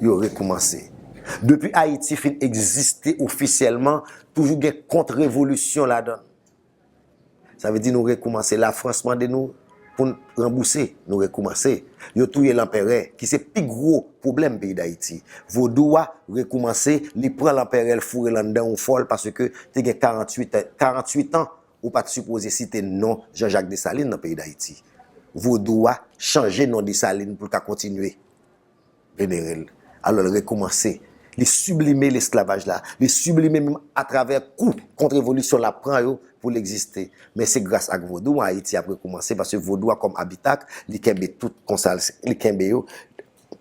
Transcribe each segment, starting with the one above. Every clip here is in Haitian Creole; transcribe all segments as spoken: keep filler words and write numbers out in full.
Yo rekoumanse. Depi Ayiti fin egziste ofisyèlman, toujou gen kont-revolisyon ladan l. Sa vle di nou rekoumanse. Lafrans mande nou pou n ranbouse, nou rekoumanse. Yo touye lanperè, ki se pi gwo pwoblèm peyi Dayiti. Vodou a rekoumanse, li pran lanperè, l foure l anndan yon fò l, paske te gen karanntuit, karanntuit an, ou pa t sipoze site non Jean-Jacques Dessalines nan peyi Dayiti. Vodou a chanje non Dessalines pou l ka kontinye venere l. Alò, l rekoumanse. Li siblime lesklavaj la. Li siblime menm atravè kou kont-revolisyon l ap pran yo pou l egziste. Men se gras ak vodou an Ayiti ap rekoumanse, paske vodou a kòm abitak, li kenbe tout konsa, li kenbe yo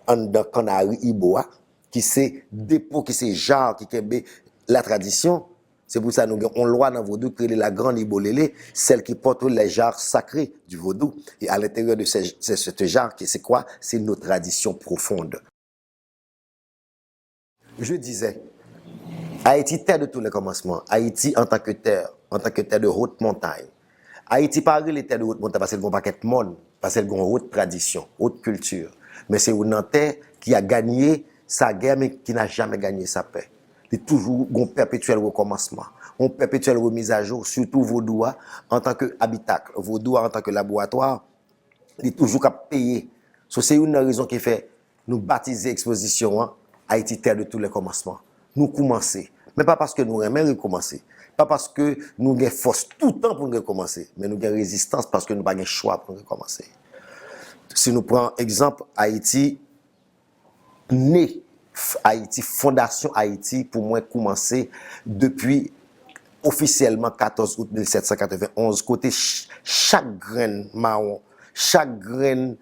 anndan kannari ibo a, ki se depo, ki se jar, ki kenbe latradisyon. Se pou sa nou gen yon lwa nan vodou ki rele la Grande Ibolele, celle qui porte les jarres sacrés du vodou. Et à l'intérieur de ce, ce, cette jarre, qui c'est quoi? C'est nos traditions profondes. Je disais, Haïti, terre de tous les commencements. Haïti en tant que terre, en tant que terre de haute montagne. Ayiti pa rele terre de haute montagne paske l gen yon pakèt mòn, paske l gen yon haute tradition, haute culture. Men se youn nan tè ki a gagné sa guerre, men qui n'a jamais gagné sa paix. Li toujou gon pèpetyèl rekòmansman, yon pèpetyèl remizajou, sitou vodou a antan ke abitak, vodou a antan ke laboratwa, li toujou k ap peye. So, se youn nan rezon ki fè nou batize ekspozisyon an Haïti, terre de tous les commencements. Nou koumanse. Men pa paske nou renmen rekoumanse. Pa paske nou gen fòs toutan pou n rekoumanse. Men nou gen rezistans paske nou pa gen chwa pou n rekoumanse. Si nou pran egzanp, Ayiti ne, Ayiti, fondasyon Ayiti, pou mwen, koumanse depi ofisyèlman katòz out mil sèt san katreven onz, kote ch-, chak grenn mawon, chak grenn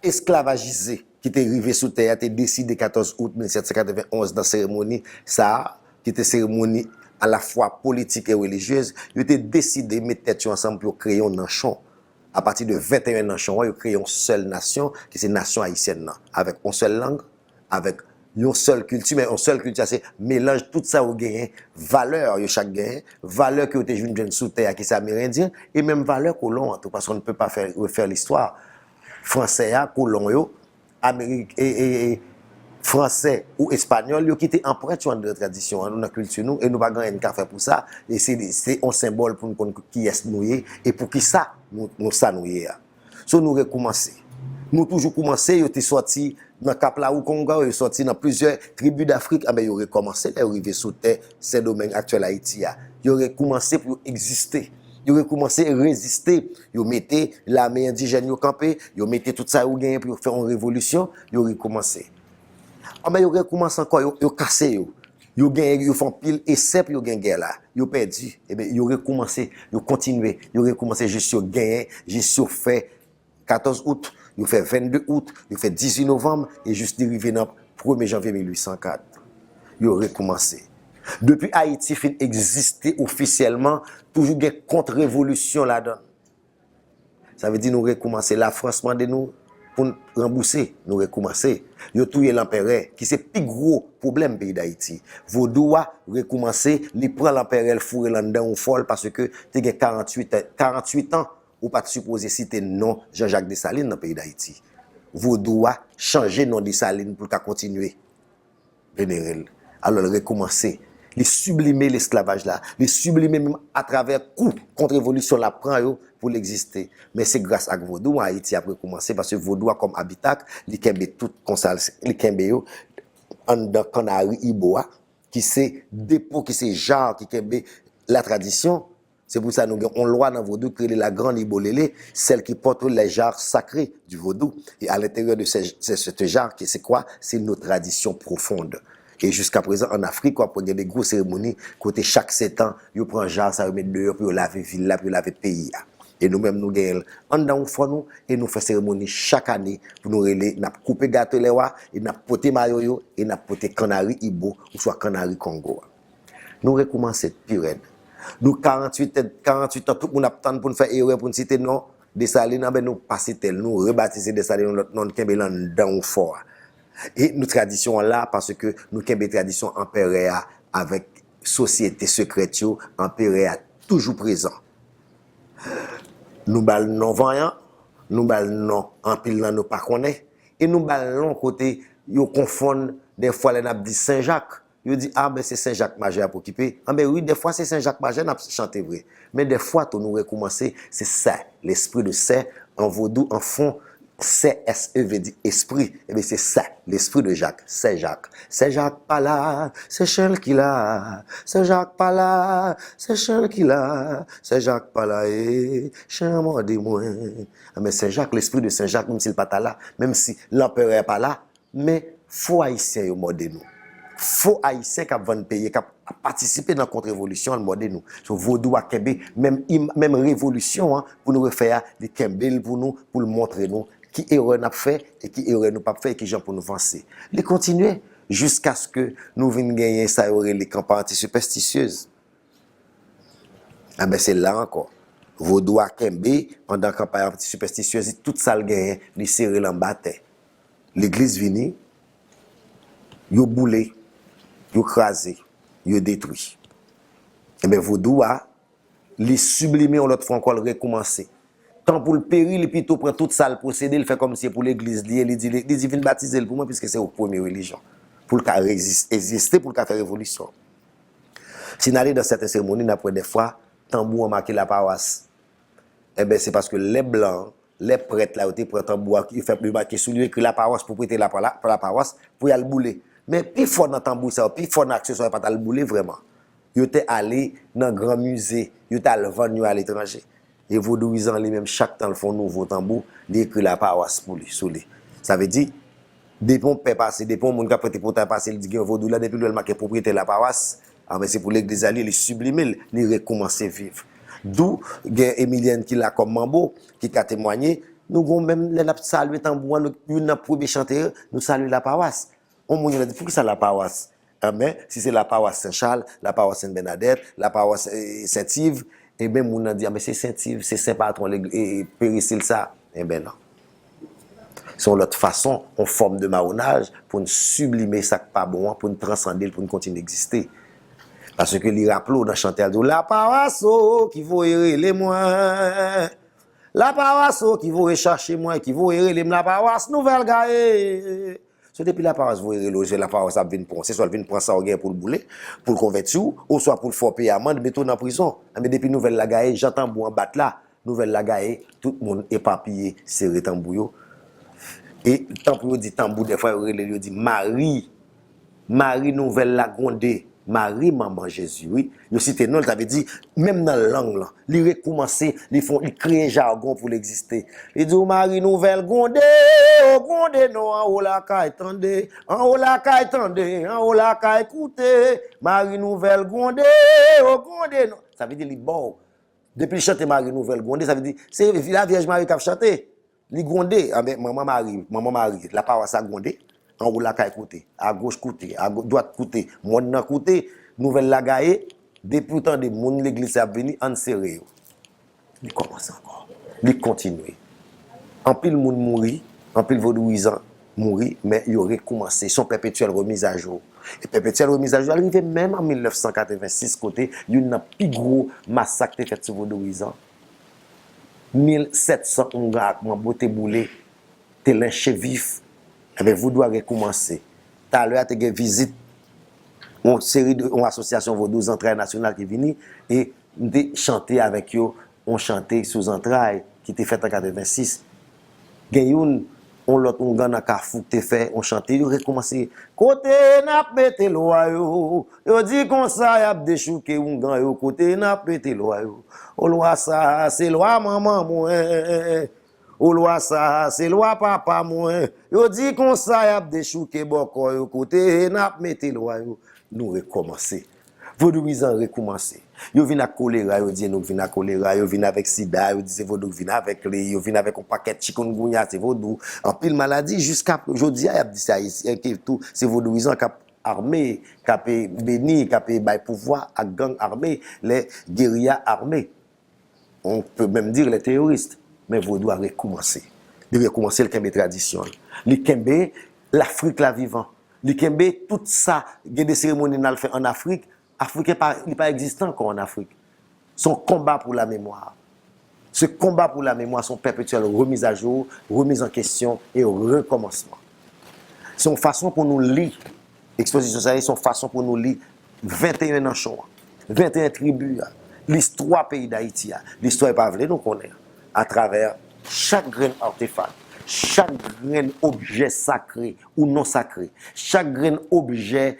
esklavajize ki te rive sou tè a te deside katòz out mil sèt san katreven onz nan seremoni sa a, ki te seremoni alafwa politik e relijyez, yo te deside met tèt yo ansanm pou yo kreye yon nanchon. Apati de venteyen nanchon an, yo kreye yon sèl nasyon, ki se nasyon ayisyèn nan, avèk yon sèl lang, avèk yon sèl kilti, men yon sèl kilti a se melanj tout sa yo genyen, valè yo chak genyen, valè ke yo te jwenn jwenn sou tè a, ki se amerendyen, e menm valè kolon an tou, paske on ne peut pas faire, refaire l'histoire. Fransè a, kolon yo, Amerik, e, e, e, Fransè ou Espanyòl, yo kite anprent yo anndan tradisyon an, nou nan kilti nou, e nou pa gen anyen n ka fè pou sa, e se, se yon senbòl pou n konn kiyès nou ye, e poukisa nou, nou sa nou ye a. So, nou rekoumanse. Nou toujou koumanse, yo te sòti nan Kap Lawoukonga, yo sòti nan plizyè tribi Dafrik, anben, yo rekòmanse lè yo rive sou tè Sendomeng, aktyèl Ayiti a. Yo rekoumanse pou yo egziste. Yo rekoumanse reziste. Yo mete lame endijèn yo kanpe, yo mete tout sa yo genyen pou yo fè yon revolisyon, yo rekoumanse. Anben, yo rekoumanse ankò, yo, yo kase yo. Yo genyen, yo fè anpil esè pou yo gen gè la. Yo pèdi. Ebyen, yo rekoumanse, yo kontinye, yo rekoumanse jis yo genyen, jis yo fè katòz out, yo fè vennde out, yo fè dizuit novanm, e jis li rive nan premye janvye mil uit san kat. Yo rekoumanse. Depi Ayiti fin egziste ofisyèlman, toujou gen kont-revolisyon ladan l. Sa vle di nou rekoumanse. Lafrans mande nou pou n ranbouse, nou rekoumanse. Yo touye lanperè, ki se pi gwo pwoblèm peyi Dayiti. Vodou a rekoumanse, li pran lanperè, l foure l anndan yon fò l, paske te gen karanntuit, karanntuit an, ou pa t sipoze site non Jean-Jacques Dessalines nan peyi Dayiti. Vodou a chanje non Dessalines pou l ka kontinye venere l. Alò, l rekoumanse. Li siblime lesklavaj la. Li siblime menm atravè kou kont-revolisyon l ap pran yo pou l egziste. Men se gras ak vodou an Ayiti ap rekoumanse, paske vodou a kòm abitak, li kenbe tout konsa, li kenbe yo anndan kannari ibo a, ki se depo, ki se jar, ki kenbe latradisyon. Se pou sa nou gen yon lwa nan vodou ki rele la Grande Ibolele, celle qui porte les jarres sacrés du vodou. Et à l'intérieur de ce, ce, cette jarre, qui c'est quoi? C'est nos traditions profondes. E jiska prezan, ann Afrik, w ap wè gen de gwo seremoni kote chak sèt an, yo pran jar sa, yo met deyò pou yo lave vil la, pou yo lave peyi a. E nou menm, nou genyen l anndan yon fò nou, e nou fè seremoni chak ane pou nou rele, n ap koupe gato lè wa, e n ap pote mayo yo, e n ap pote kannari ibo, oswa kannari Kongo a. Nou rekoumanse pi rèd. Nou karanntuit, karanntuit an, tout moun ap tann pou n fè erè, pou n site non Desalin, anben nou pa site l, nou rebatize Desalin yon lòt non, n kenbe l anndan yon fò a. E nou tradisyon an la, paske nou kenbe tradisyon anperè a avèk sosyete sekrèt yo, anperè a toujou prezan. Nou ba l non vanyan, nou ba l non anpil nan nou pa konnen, e nou ba l non kote yo konfonn dèfwa lè n ap di Sen Jak. Yo di, a, ben, se Sen Jak Majè ap okipe. Anben, wi, dèfwa se Sen Jak Majè n ap chante vre. Men dèfwa tou, nou rekoumanse, se Saint, l'esprit de Saint, an vodou, an fon, Saint, S E vle di espri. Ebyen, se Saint, l'esprit de Jacques, Sen Jak. Sen Jak pa la, se Chen ki la. Sen Jak pa la, se Chen ki la. Sen Jak pa la, e Chen an mòde mwen. Anben, Sen Jak, l'esprit de Saint Jacques, menm si l pa ta la, menm si lanperè pa la, men fo ayisyen yo mòde nou. Fo ayisyen k ap vann peyi, k ap patisipe nan kont revolisyon an, mòde nou. So, vodou a kenbe menm, im- menm revolisyon an pou nou refè a, li kenbe l pou nou, pou l montre nou ki erè n ap fè e ki erè nou p ap fè e ki jan pou nou vanse. Li kontinye jiskaske nou vin genyen sa yo rele kanpay antisipèstisyez. Anben, se la ankò. Vodou a kenbe pandan kanpay antisipèstisyez, tout sa l genyen, li sere l anba tè. Legliz vini, yo boule, yo kraze, yo detwi. Enben, vodou a, li siblime yon lòt fwa ankò, l rekoumanse. Tan pou l peri, li pito pran tout sa l posede, l fè kòmsi se pou legliz li ye, li di, li di vin batize l pou mwen, piske se yon premye relijyon. Pou l ka rezis- egziste, pou l ka fè revolisyon. Si n ale nan sèten seremoni, n ap wè dèfwa, tanbou an make lapawas. Enben, se paske lè blan, lè prèt la, yo te pran tanbou a, yo fè, yo make sou li, yo ekri lapawas pou prete la, la, lapawas, pou y al boule. Men pi fò nan tanbou sa yo, pi fò nan akseswa yo pa t al boule vrèman. Yo te ale nan gran mize, yo te al vann yo aletranje. E vodouyizan an li menm, chak tan l fè yon nouvo tanbou, li ekri lapawas pou li, sou li. Sa vle di, depi yon pè pase, depi yon moun k ap fete pòtay pase, li di gen yon vodou la, depi l wè l make pwopriyetè lapawas, anben, se pou legliz la li ye, li siblime l, li rekoumanse viv. Dou gen Emilienne ki la kòm manbo, ki ka temwanye, nou gon menm lè n ap salye tanbou an, nou, youn nan premye chante, nou salye lapawas. Yon moun yo di, poukisa lapawas? Anben, si se lapawas Sen Chal, lapawas Sen Bènadèt, lapawas, eh, Sent Iv, enben, moun nan di, anben, se Sent Iv, se sen patwon leg- eh, eh, perisil sa. Enben, non. Se yon lòt fason, yon fòm de mawonaj pou n siblime sa k pa bon an, pou n transande l, pou n kontinye egziste. Paske li raple w nan chante a, l di w, lapawas o, ki voye rele mwen. Lapawas o, ki voye chache mwen, ki voye rele m, lapawas Nouvèl Gaye. So, depi lapawas voye rele w, se lapawas ap vin pran w. Se swa l vin pran sa w gen pou l boule, pou l konvèti w, oswa pou l fè w peye amann, mete w nan prizon. Enben, depi nouvèl la gaye, jan tanbou an bat la, nouvèl la gaye, tout moun epapiye, sere tanbou yo. E tankou yo di tanbou, dèfwa yo rele l, yo di mari. Mari nouvèl la gwonde. Mari, manman Jezi, wi. Yo site non l, sa vle di, menm nan lang lan, li rekoumanse, li fè, li kreye jagon pou l egziste. Li di w, mari nouvèl gwonde, o gwonde non, anwo lakay tande, anwo lakay tande, anwo lakay koute, mari nouvèl gwonde, o gwonde non. Sa vle di li ba w. Depi l chante mari nouvèl gwonde, sa vle di, se Lavyèj Mari k ap chante. Li gwonde, anben, manman Mari, manman Mari, lapawas la gwonde, anwo lakay koute, agoch koute, ago- dwat koute, mòn nan koute, nouvèl la gaye, depi w tande moun legliz la ap vini, ann sere yo. Li kòmanse ankò. Li kontinye. Anpil moun mouri, anpil vodouyizan mouri, men yo rekoumanse. Se yon pèpetyèl remizajou. E pèpetyèl remizajou a rive menm an mil nèf san katrevensis, kote youn nan pi gwo masak te fèt sou vodouyizan. Mil sèt san oungan ak manbo te boule, te lenche vif. Enben, vodou a rekoumanse. Talè a te gen vizit yon seri de, yon asosyasyon vodou, Zantray Nasyonal, ki vini, e m te chante avèk yo yon chante sou zantray ki te fèt an katrevensis. Gen youn, yon lòt oungan nan Kafou k te fè yon chante, yo rekoumanse. Kote n ap mete lwa yo? Yo di konsa y ap dechouke oungan yo. Kote n ap mete lwa yo? O lwa sa, se lwa manman mwen. O lwa sa, se lwa papa mwen. Yo di konsa y ap dechouke bòkò yo. Kote n ap mete lwa yo? Nou rekòmanse. Vodouyizan rekoumanse. Yo vin ak kolera, yo di e nou k vin ak kolera. Yo vin avèk sida, yo di se vodou k vin avèk li. Yo vin avèk yon pakèt chikungunya, se vodou. Anpil maladi, jiska jodi a, y ap di se ayisyen ki tou, se vodouyizan k ap ame, k ap beni, k ap bay pouvwa ak gang ame, les guérillas armés. On peut même dire les terroristes. Men vodou a rekoumanse. Li rekoumanse, li kenbe tradisyon l. Li kenbe Lafrik la vivan. Li kenbe tout sa, gen de seremoni n al fè ann Afrik, Afriken pa, li pa egziste ankò ann Afrik. Se yon konba pou lamemwa. Se konba pou lamemwa, se yon pèpetyèl remiz a jou, remiz an kesyon e rekòmansman. Se yon fason pou nou li. Ekspozisyon sa a, se yon fason pou nou li venteyen nanchon an, venteyen tribi a, listwa peyi Dayiti a, listwa yo pa vle nou konnen an, atravè chak grenn artefak, chak grenn objè sakre ou non sakre, chak grenn objè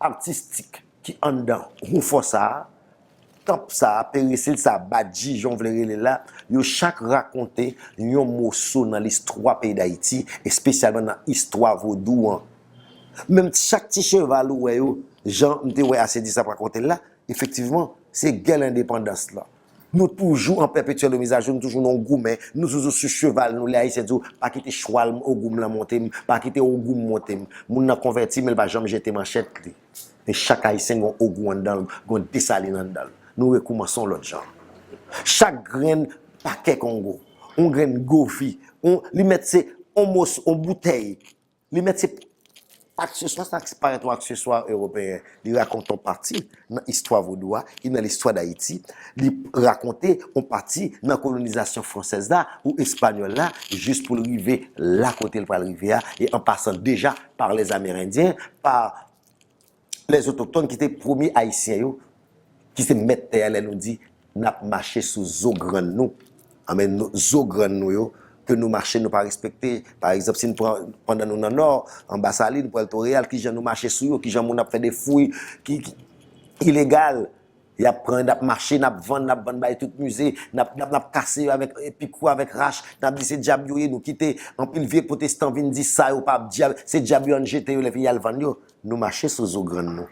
atistik ki anndan Houfò sa a, tanp sa a, peristil sa a, badji, jan w vle rele l la, yo chak rakonte yon moso nan listwa peyi Dayiti, espesyalman nan istwa vodou an. Menm chak ti cheval ou wè yo, jan m te wè Asedi sa ap rakonte l la, efektivman, se gè lendepandans lan. Nou toujou an pèpetyèl remizajou, nou toujou nan yon goumen, nou toujou sou cheval nou. Lè Ayisyen di w, pa kite chwal m, ogou m lan monte m, pa kite ogou m monte m. Moun nan konvèti, men l pa janm jete manchèt li. Men chak Ayisyen gen yon ogou anndan l, gen yon Desalin anndan l. Nou rekoumanse yon lòt jan. Chak grenn pakè Kongo, yon grenn govi, yon, li mèt se yon mòso, yon boutèy, li mèt se akseswa, sa ki parèt yon akseswa ewopeyen. Li rakonte yon pati nan istwa vodou a, e nan listwa Dayiti. Li rakonte yon pati nan kolonizasyon fransèz la ou espanyòl la, jis pou l rive la kote l pral rive a, e an pasan deja pa lèzamérendyen, pa lèzotoktòn ki te premye Ayisyen yo, ki se mèt tè a, lè nou di n ap mache sou zo grann nou. Anben, nou, zo grann nou yo, ke nou mache, nou pa respekte. Pa egzanp, si n pran, pandan nou nan Nò, anba Salin, Pwèto Reyal, kijan nou mache sou yo, kijan moun ap fè de fouy ki, ki ilegal. Y ap pran, n ap mache, n ap vann, n ap vann bay tout mize, n ap, n ap, n ap kase yo avèk, e, pikou, avèk rach, n ap di se dyab yo ye, nou kite anpil vye pwotestan vin di sa yo pa dyab, se dyab yo, ann jete yo, lè fini y al vann yo. Nou mache sou zo grann nou.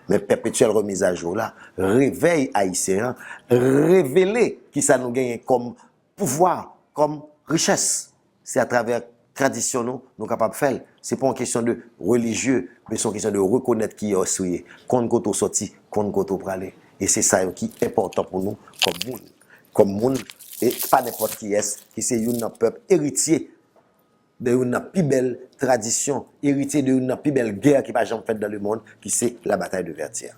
Men pèpetyèl remizajou la, revèy ayisyen an, revele kisa nou genyen kòm pouvwa, kòm richès. Se atravè tradisyon nou, nou kapab fè l. Se pa yon kesyon de relijye, men se yon kesyon de rekonèt kiyès ou ye, konn kote w sòti, konn kote w prale. E se sa yo ki enpòtan pou nou kòm moun. Kòm moun, e pa nenpòt kiyès, ki se youn nan pèp eritye de youn nan pi bèl tradisyon, eritye de youn nan pi bèl gè ki pa janm fèt dans le monde, ki se la bataille de Vertières.